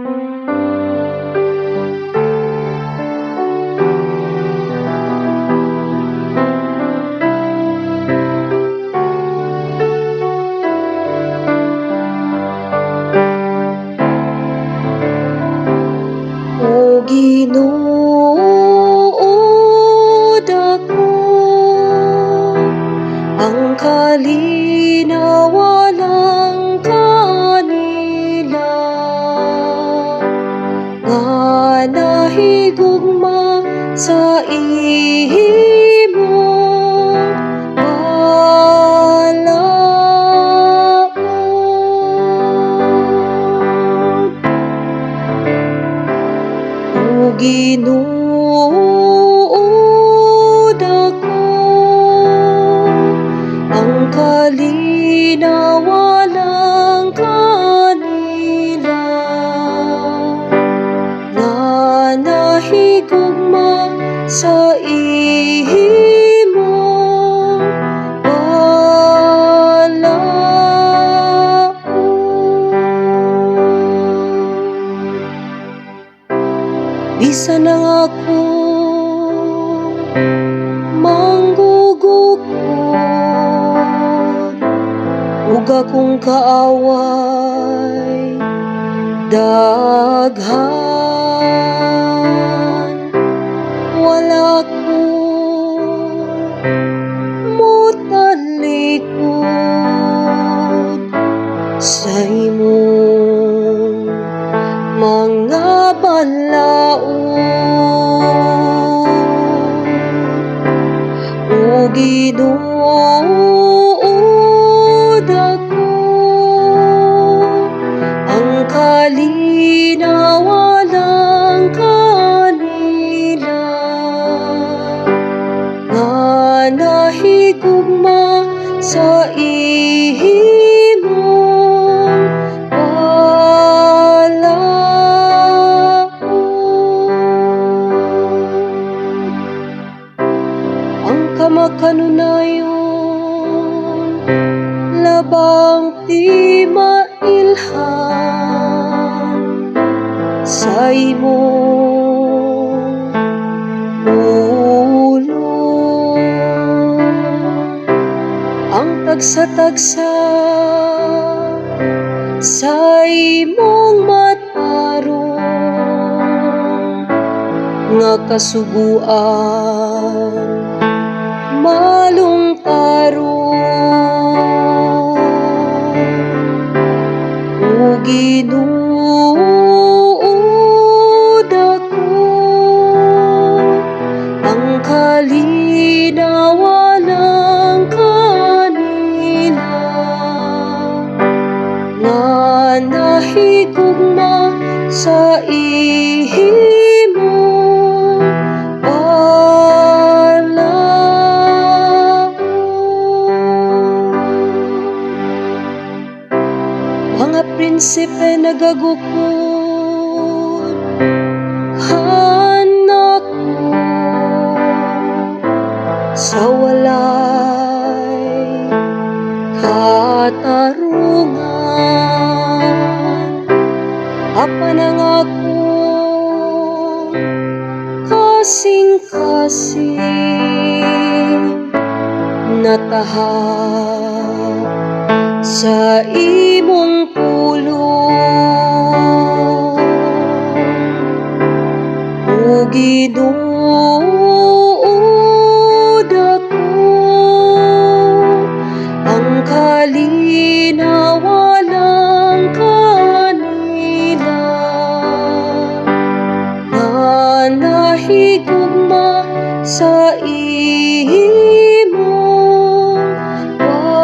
O Ginoo dako, ang kalinawalang kanila nga nahigugma sa imong balaod. O Ginoo dako, ang kalinawalang kanila nga nahigugma sa imong balaod. Bisan ang akong manggugukod ug akong kaaway daghan, wala ko motalikod sa imong mga balaod. O Ginoo dako, ang kalinawalang kanila nga nahigugma sa imong balaod. Ang kamakanunayon labang ti mailhan sa imong pulong. Ang tagsa-tagsa sa imong matarong nga kasuguan malungtaron. O Ginoo dako, ang kalinawalang kanila nga nahigugma sa imong balaod. Mga prinsipe nagagukod kanako sa walay katarungan, apan ang akong kasing-kasing natahak sa imong pulong. O Ginoo dako, ang kalinawalang kanila nga nahigugma sa imong balaod.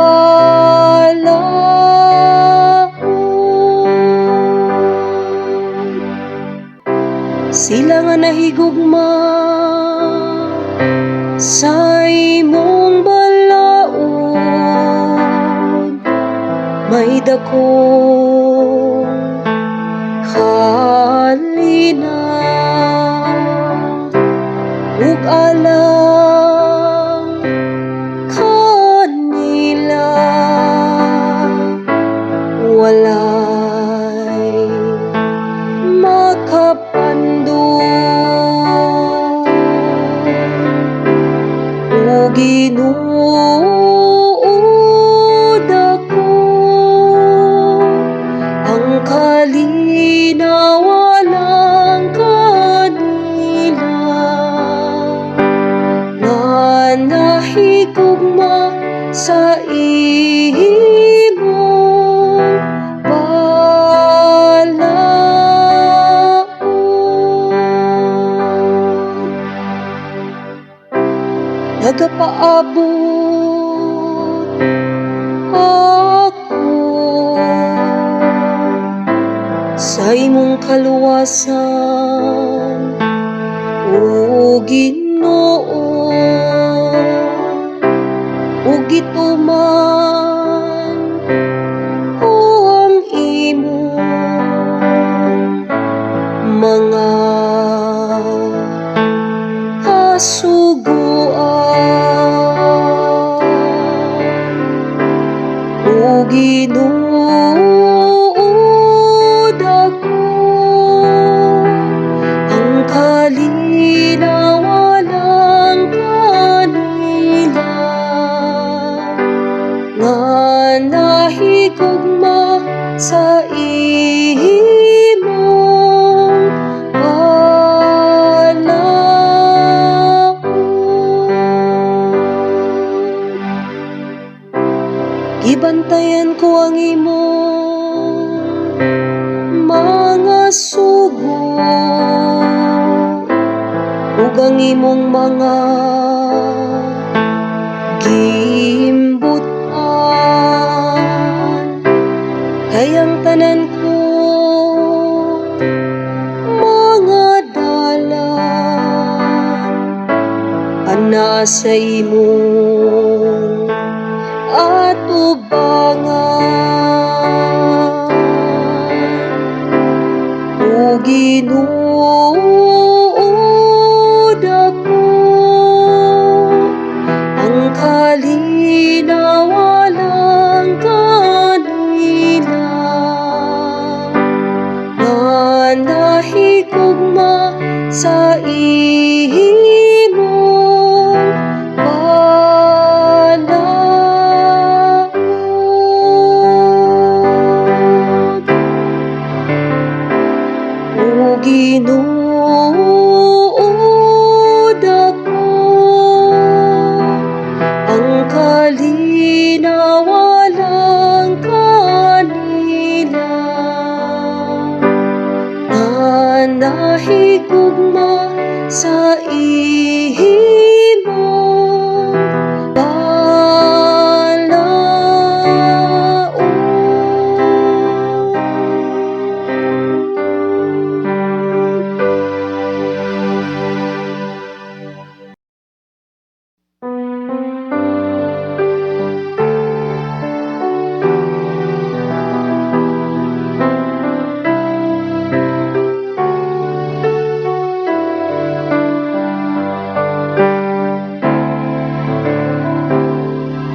Sila nga nahigugma sa imong balaod may dakong kalinaw ug alang kanila walay Sa imong kaluwasan, o Ginoo, ug gituman ko ang imong mga kasuguan. O Ginoo, dako ang kalinaw-walang kanila nga nahigugma sa imong balaod. Gibantayan ko ang imong mga sugo ug ang imong mga giimbutan, kay ang tanan ko mga dalan anaa sa imong atubangan. O Ginoo, dako ang kalinaw-walang kanila nga nahigugma sa imong balaod. O Ginoo, dako ang kalinaw-walang kanila nga nahigugma sa imong balaod.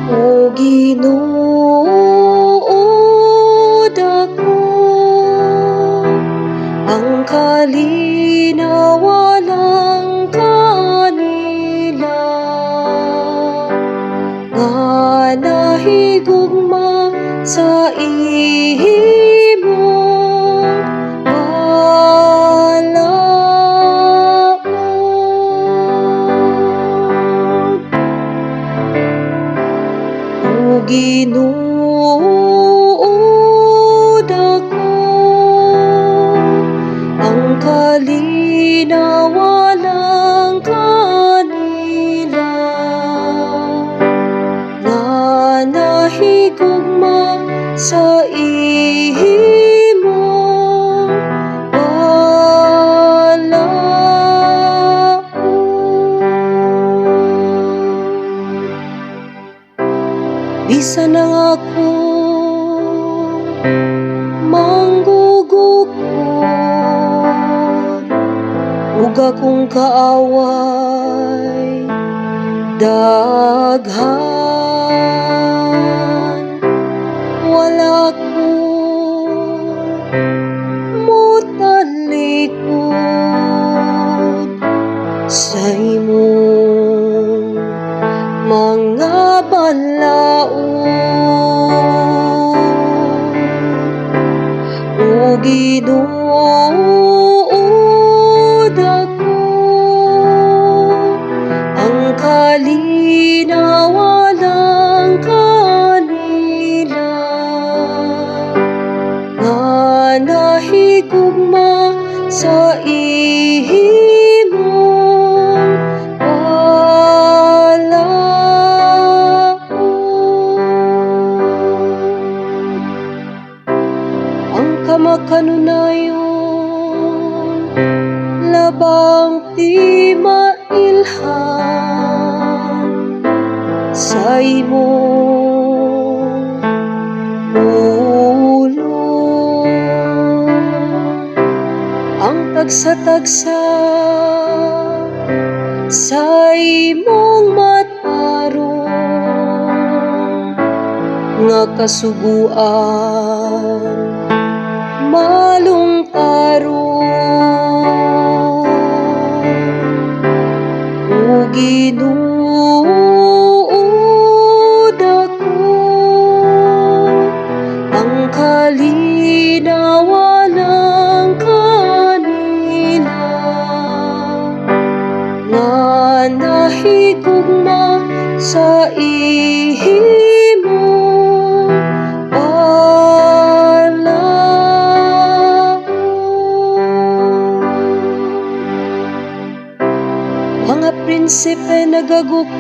O Ginoo, dako ang kalinaw-walang kanila nga nahigugma sa imong balaod. O Ginoo, dako ang kalinaw-walang kanila nga nahigugma sa imong balaod. Bisan ang ako manggugukod ug akong kaaway daghan, wala ko motalikod sa imong mga balaod. O Ginoo, dako ang kalinaw-walang kanila nga nahigugma sa imong balaod. Ang kamakanunayon Wala bang di mailhan sa imong pulong? Ang tagsa-tagsa sa imong matarong nga kasuguan malungtaron. O Ginoo, dako ang kalinawan ng kanila nga nahigugma sa imong balaod. Mga prinsipe nagagukod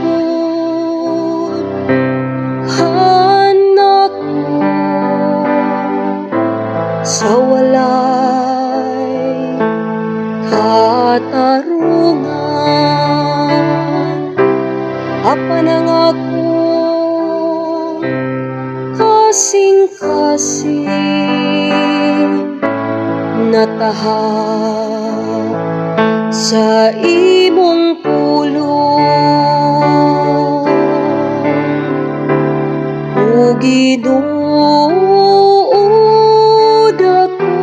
kanako sa walay katarungan, apan ang akong kasing-kasing natahak sa imong pulong. O Ginoo, dako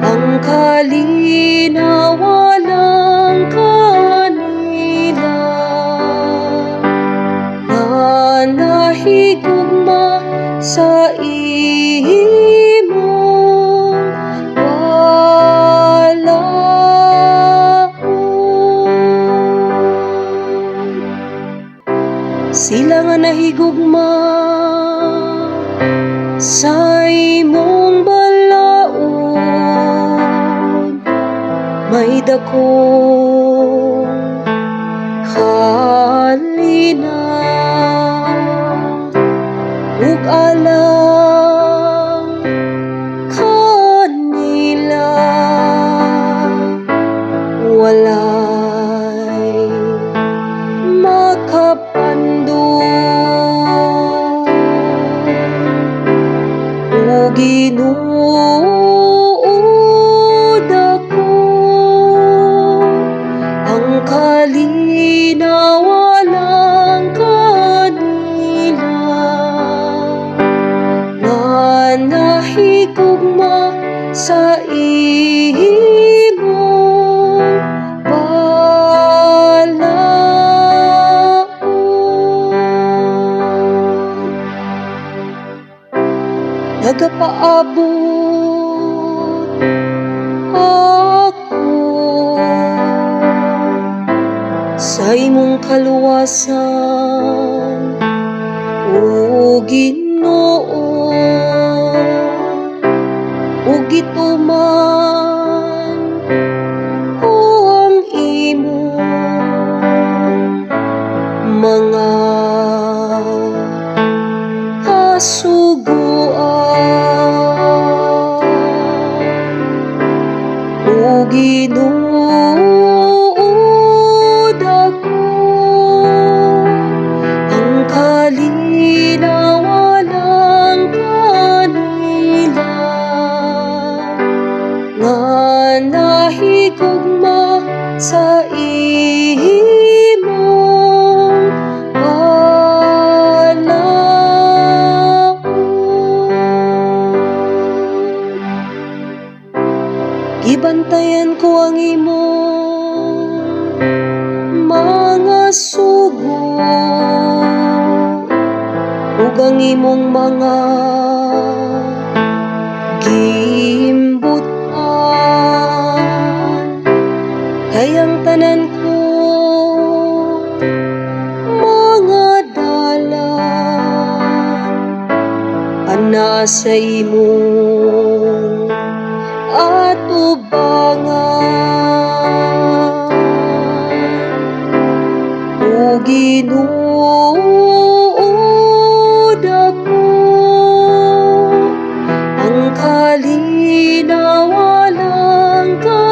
ang kalinawan ng kanila nga nahigugma sa imong balaod. Sila nga nahigugma sa imong balaod may dakong kalinaw ug alang kanila walay makapandong. O Ginoo, dako ang kalinawan ng kanila nga nahigugma sa imong balaod. Nagapaabot ako sa imong kaluwasan, O Ginoo, ug gituman ko ang imong mga kasuguan. O Ginoo, dako ang kalinawan ng kanila nga nahigugma sa imong balaod. Gibantayan ko ang imong mga sugo ug ang imong mga gimbutan, kay ang tanan ko mga dalan ana sa imong atubangan. O Ginoo, dako ang kalinawan ng kanila.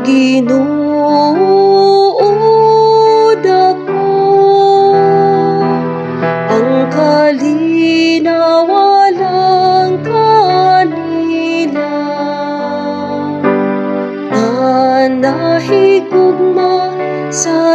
Ginoo dako ang kalinaw alang kanila nga nahigugma sa